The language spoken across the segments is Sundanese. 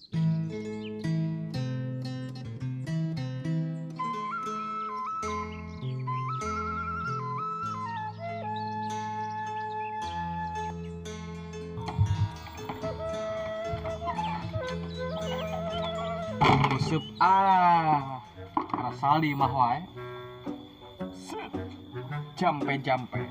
Useup ah, rasal di imah wae. Set. Jampe-jampe.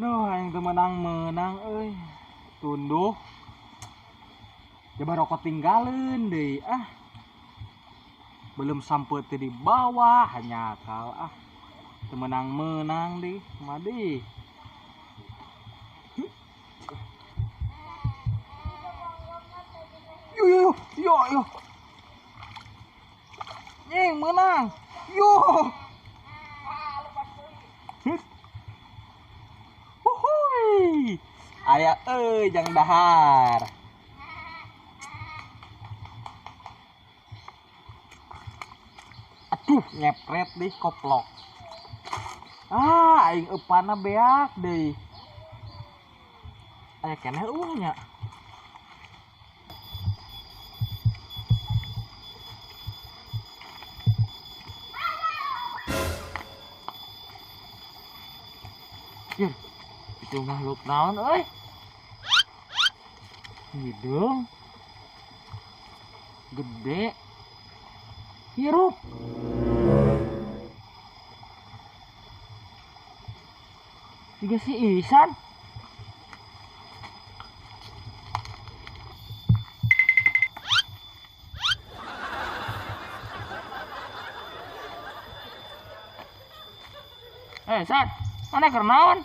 Duh, aing teu menang-menang euy. Tunduh. Coba rokok tinggalin deui ah. Belum sampai teh di bawah hanya akal ah. Teu menang-menang deui, kumaha deui. Yo yo yo yo. Nying menang. Yo. Huhuy. Aya euy jang dahar. Aduh, nyepret deh koplok. Ah, aing eupana beak deui. Aya keneh eueuh nya. Yur, itu makhluk naon euy? Hidung gede hirup. Tiga si Isan. San, mana keur naon?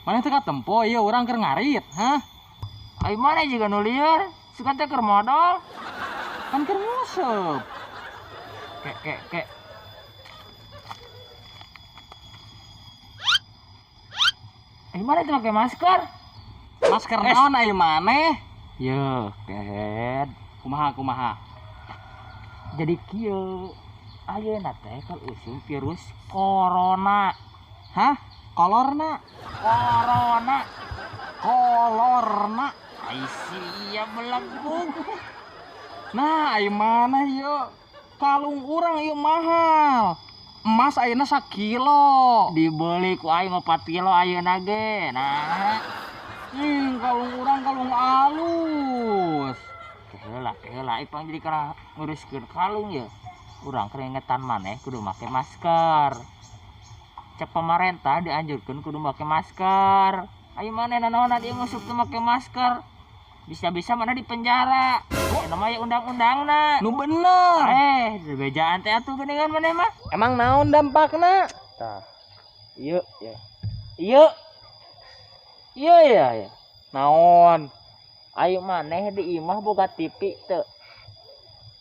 Mana teu katempo ieu urang keur ngarit, hah? Ai mana juga nu lieur, sugan teh keur modal. Kan keur nguseup. Kek kek kek. Ai mana teh make masker? Masker naon ai maneh? Yeuh, kehed. Kumaha kumaha? Jadi kieu ayeuna teh keur usum virus corona. Hah? Kolorna? Corona. Kolorna. Ai sia belenggung. Nah, ai maneh ieu? Kalung urang ieu mahal. Emas ayeuna sakilo. Dibeli ku aing 4 kilo ayeuna ge. Nah. Kalung urang kalung alus. Heula, heula ipang jadi kana nguruskeun kalung ye. Urang keringetan maneh kudu make masker. Cek pemerintah dianjurkeun kudu make masker. Ayo maneh nanaonan ieu ngusuk teu make masker. Bisa-bisa mana di penjara. Oh, namanya undang-undangna. Nu bener. Bejaan teh atuh geuningan maneh mah. Emang naon dampakna? Tah. Ieu ya. Ieu. Ieu ya ya. Naon? Ayo maneh di imah boga TV teu?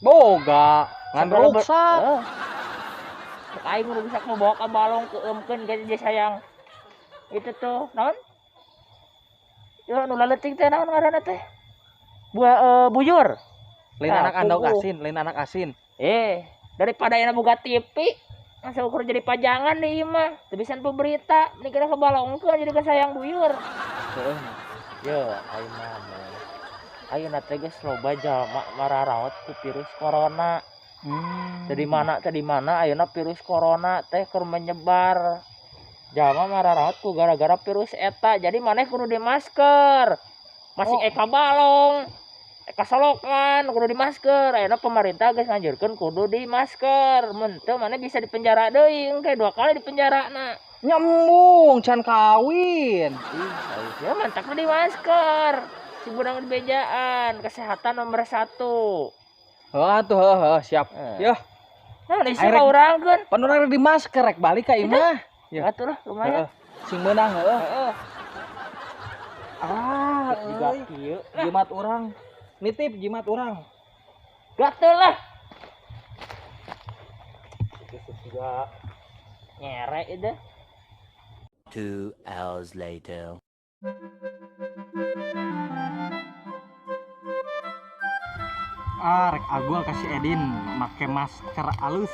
Boga. Ngan ruksak. Cek aing ruksak mau bawa ka balong keumkeun ge sayang. Itu tuh naon? Yo nu laletik teh naon ngaranna teh? Buah buyur. Lain anak andok asin, lain anak asin. Daripada yang boga TV. Masa ukur jadi pajangan deh ieu mah. Teu bisa berita, mending kena kebalongkeun jadi kasayang buyur. Heeh. Yo, ayeuna mah. Ayeuna teh geus loba jalma mararaot ku virus corona. Tadi mana ayeuna virus corona teh keur menyebar. Jalma mararaot ku gara-gara virus eta. Jadi maneh kudu di masker. Masih eka balong, eka solokan kudu di masker. Ayeuna pemerintah geus nganjurkeun kudu di masker. Mun teu maneh bisa dipenjara deui, engke 2 kali dipenjarana. Nyambung can kawin. Ih, ya mantak di masker. Si budang di bejaan, kesehatan nomor 1. Heeh atuh, heeh, siap. Yeuh. Nah, isi mah urang keun. Pan urang di masker rek balik ka imah. Ya atuh lah, lumayan. Heeh. Sing meunang heeh. Heeh. Ah, jiga kieu. Jimat urang. Nitip jimat urang. Gatel lah. Juga nyerek itu. 2 hours later. Ah, rek agul kasih Edin make masker alus.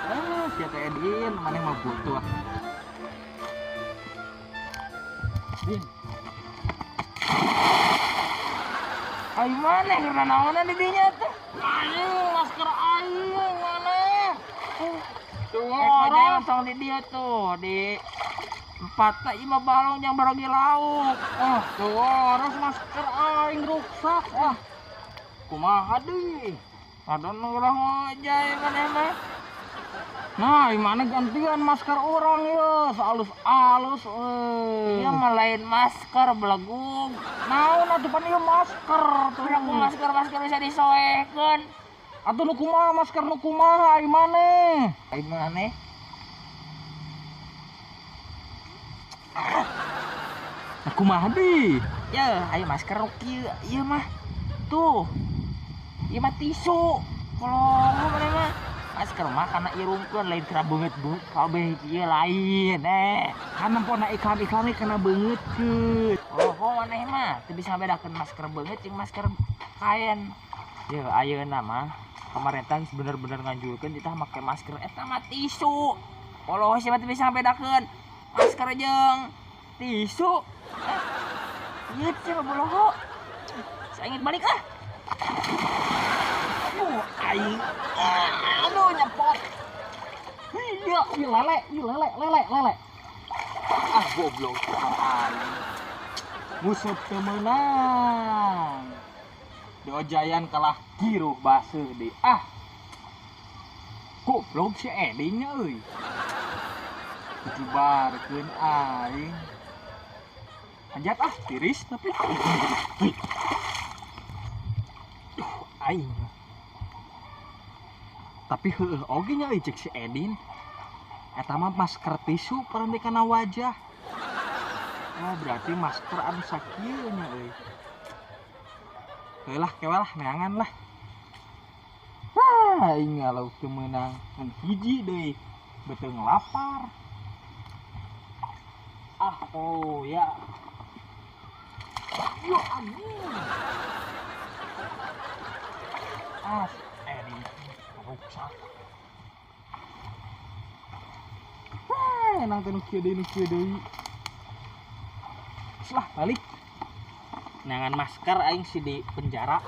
Ah, sia teh Edin, maneh mah butuh. Din. Ai maneh keur naonan di dinya teh? Aing masker aing maneh. Tuh, aja tong di dieu tuh di empat teh imah balong yang barogi lauk. Ah, tuh harus masker aing ruksak. Ah. Kumaha deui? Adon ulah ngojay maneh mah. Nah, imana gantian masker orang ya, sealus-alus euy. Ieu mah lain masker belegug. Naon atuh pan ieu masker tuh. Ku masker-masker bisa disoehkeun. Atuh nu kumaha masker nu kumaha ai maneh? Ai maneh? Nah, kumaha deui? Ya, ayo masker nu kieu ieu mah. Tuh. Ieu mah tisu. Kolong maneh mah. Masker mah kana irungkeun lain kana beungeut-beungeut kabeh kieu lain eh. Kan nempona iklan-iklan kana beungeutkeun. Oh, maneh mah teu bisa ngabedakeun masker beungeut jeung masker kain. Yeuh, ayeuna mah pemerintah geus bener-bener nganjurkeun ditah make masker eta mah tisu. Poloh sia mah teu bisa ngabedakeun masker jeung tisu. Ieu teh mah boloho. Saingit balik ah. Aduh, aing. Aduh, nyepot. Iya, lele, lele, lele, lele. Ah, goblok aing. Musuh teu meunang. Diojayan kalah giruh baseuh deui. Ah. Goblok si Edin nya euy. Dijubarkeun aing. Anjat ah, tiris tapi. Duh, aing. Tapi heueuh oge nya euy cek si Edin. Eta mah masker tisu paranti kana wajah. Oh, berarti masker anu sakieu nya euy. Heuh lah, kewe lah, neangan lah. Wah, aing ngalau teu meunang ngan hiji deui. Beuteung lapar. Ah, oh ya. Yo anjing. Ah, Edin ruksak. Wah, nang teh nu kieu deui, nu kieu deui. Lah, balik. Neangan masker aing si di penjara.